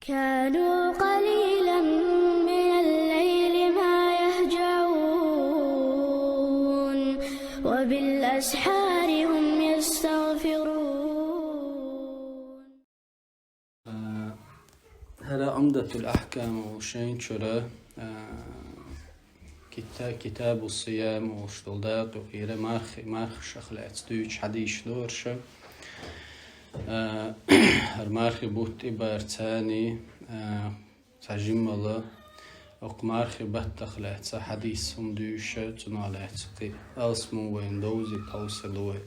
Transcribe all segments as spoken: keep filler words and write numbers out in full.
كانوا قليلا من الليل ما يهجعون، وبالأسحار هم يستغفرون. ХӀара Умдатул Ахкам волу шайн чура, а, кита-, Китабу Сиям волуш долу дакъа юкъера мархи-, мархашах лаьцна дуьйцу хьадисаш ду хӀара ша. А, хӀара мархи бутт тӀебар царний, а, цхьа жиммала окху мархи баттах лаьцна хьадис хӀума дуьйцуша, цунах лаьцна кхин алсам ву вайна довзийта хьовсур ду вай.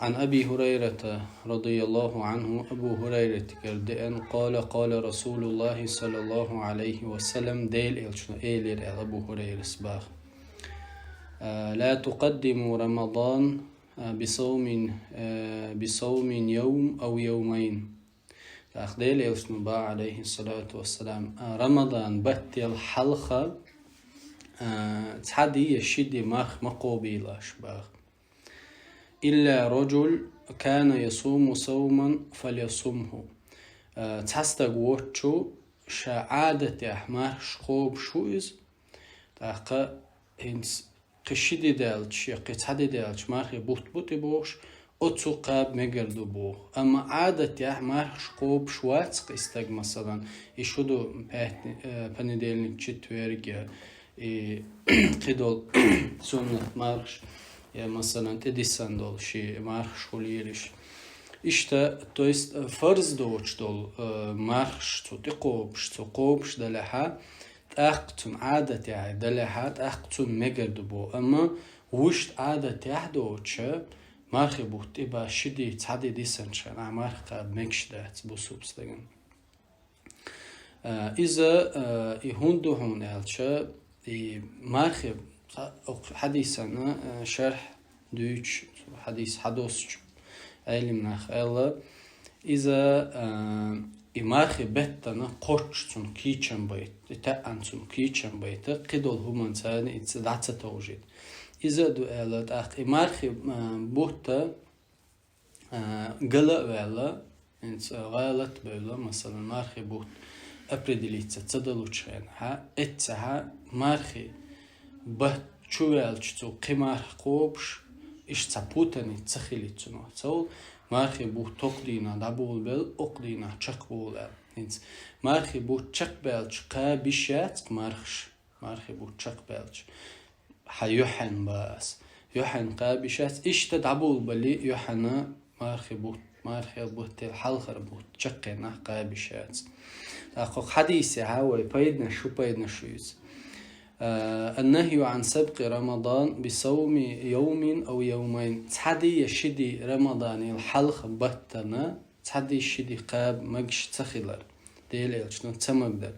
عن أبي هريرة رضي الله عنه، Абу Хурайратигара деана, قال: قال رسول الله صلى الله عليه وسلم، Делан элчано элира аьлла Абу Хурайрас баха: لا تقدموا رمضان بصوم، بصوم يوم أو يومين. ТӀаккха Делан элчано баха, алейхиссалату вассалам, а, Рамадан баттал хьалха, а, цхьа де я ши де марх ма кхобийла аша баха. إلا رجل كان يصوم صوما فليصمه. А, цхьа стаг воцчу ша Ӏадатехь мархаш кхобуш ву иза, тӀаккха хӀинца кхин ши де даьлча, я кхин цхьа де даьлча мархи бутт бу тӀебогӀуш, оцу кхаба мегар ду боху. Амма Ӏадатехь мархаш кхобуш вац кхин стаг, масалан, и шу ду пятни-, э, понедельник, четверг, я и кхидолу суннат мархаш, я, масалан, тӀедиссан долу ши мархаш хуьлийла иша. Иштта, то есть, э, фарз доцуш долу, э, мархаш цу тӀекхобуш, цу кхобуш далехьа, тӀаккха цунна Ӏадатехь далехьа, тӀаккха цунна мегар ду боху. Амма вуьшта Ӏадатехь доцуша, мархи бутт тӀебан ши де, цхьа де дисанчу хенахь марха кхаба мегаш дац бусулба стагана. А, иза, а, и хӀунда ду хьуна аьлча, и мархи, а, окху хьадисана, а, шархь дуьйцуш, хьадис хьадоссучу Ӏелимнаха аьлла, иза, а, и мархи беттана кхоччуш цунна кийчам байта, и таьӀӀан цунна кийчам байта, кхидолу хӀуманца и ца, дӀа ца товжийта. Иза а ду аьлла, тӀаккха и мархи, а, бутта, а, гала а ваьлла, хӀинца гӀалат а бевлла, масалан, мархи бутт определиться ца далучу хенахьа, эццахьа мархи бутт чу ваьлча цо кхин марха кхобуш, иштта цхьа путаница ца хилийта цунах. Цул мархи бутт токху дийнахь дӀаболабелла, окху дийнахь чекхболу аьлла. ХӀинца мархи бутт чекхбаьлча кхаба йиш яц-кх мархаш, мархи бутт чекхбаьлча. Хьан юьхьанна бан ас. Юьхьанна кхаба йиш яц. Иштта дӀаболабале юьхьанна мархи бутт, мархел буттел хьалхара бутт чекхъенахь кхаба йиш яц. ТӀаккха хӀокху хьадисехьа вай пайданаш, шу пайданаш ю иза. А, النهي عن سبق رمضان بصوم يوم أو يومين. Цхьа де я ши де Рамаданел хьалха баттана, цхьа де ши де кхаба магаш ца хилар. Делан элчано ца магадар.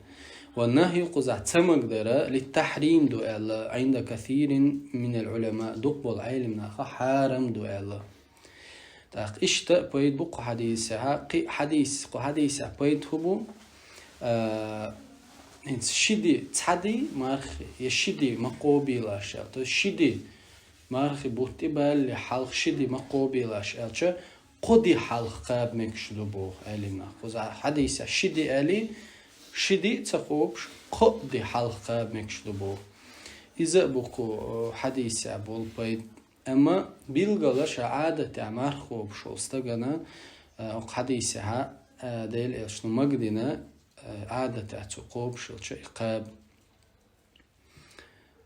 والنهي, кхузахь ца магадара, للتحريم ду аьлла, عند كثير من العلماء, дукха болу Ӏелимнаха хьарам ду аьлла. ТӀаккха иштта пайда бу кху хьадисехьа, кхин хьадис, кху хьадисехь пайда хӀун бу? А, хӀинца ши де, цхьа де мархи, я ши де ма кхобийла аша аьлла. То есть ши де мархи бутт тӀебалале хьалха ши де ма кхобийла аша аьлча, кхо де хьалха кхаба мегаш ду боху Ӏелимнаха. Кхузахь хьадисехь ши де аьлла, ши де а ца кхобуш, кхо де хьалха кхаба мегаш ду боху. Иза а бу кху, э, хьадисехь болу пайда. Амма билгала ша Ӏадатехь марха кхобуш волу стагана, э, хӀокху хьадисехьа, э, Делан элчано магадина, э, Ӏадатехь цо кхобуш хилча и кхаба.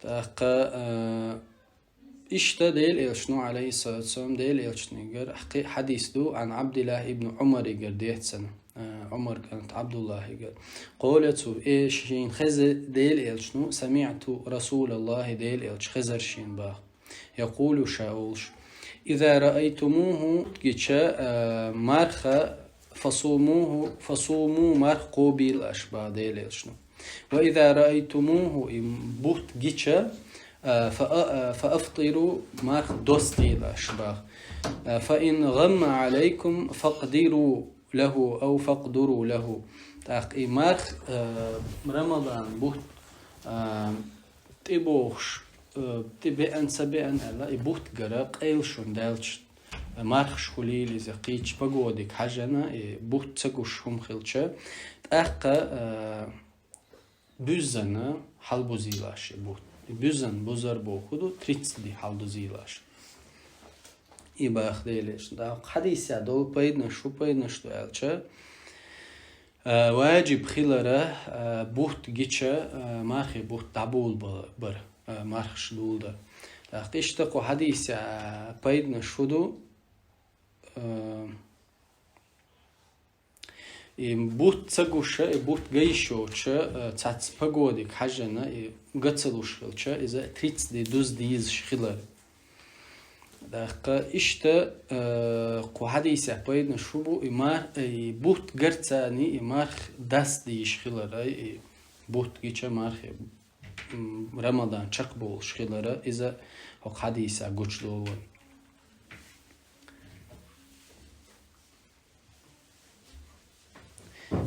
ТӀаккха, а, иштта Делан элчано, алейхиссалату вассалам, Делан элчанигара кхин хьадис ду, عن عبد الله بن عمر-игара дийцина, а, Ӏумар кӀант Ӏабдуллахьигара. قال, цо, э, шена хеза Делан элчано, سمعت رسول الله, Делан элча хезар шена баха. يقول, ша олуш: إذا رأيتموه, гича, а, марха, فصوموه, فصوموا, марха кхобийла аша баха Делан элчано. وإذا رأيتموه, и бутт гича, а, فأ-, а, فأفطروا, марха достийла аша баха. А, فإن غم عليكم فاقدروا له أو فاقدروا له. ТӀаккха и марха, а, Рамадан бутт, а, тӀебогӀуш, а, тӀебеана, ца беана аьлла, и бутт гара къайла шуна даьлча, мархаш хулийла иза кхыча погодига хьажана, и бутт ца гуш хӀума хилча, тӀаккха, а, буьззана хьалбузийлаш и бутт. И буьззана бузар боху ду, тридцать ди хьалдузийлаш. И баха делаш. ТӀаккха хьадийса долу пайданаш, шу пайданаш ду аьлча, а, ваджиб хилара, а, бутт гича, а, мархи бутт дӀабула ба-, бар, а, мархаш дула дар. ТӀаккха иштта кху хьадийса, а, пайданаш шу ду, а, и бутт ца гуша, и бутт гайш йоцуша, а, цаца погодиг хьажана, и га ца луш хилча, иза тридцать ди дуз дийзаш хилар. ТӀаккха иштта, а, кху хьадийса пайданаш шу бу, и мар-, и бутт гарцани, и марх дас дийш хилара, и бутт гича мархи, м, Рамадан чекхболуш хилара, иза хӀокху хьадийса гучудолу вайн.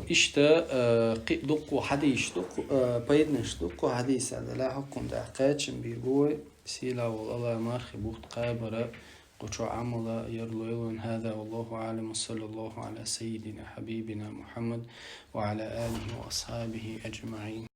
Иштта, а, кхин дуккха хьадийш дуккха, а, пайданаш дуккха хьадийса дала хӀокхунна тӀехь кхачам бийр бу вай, сийла волу Алла мархи бутт кхабара, кху чу Ӏамала яр лойлун. هذا والله أعلم، وصلى الله على سيدنا حبيبنا محمد وعلى آله وأصحابه أجمعين.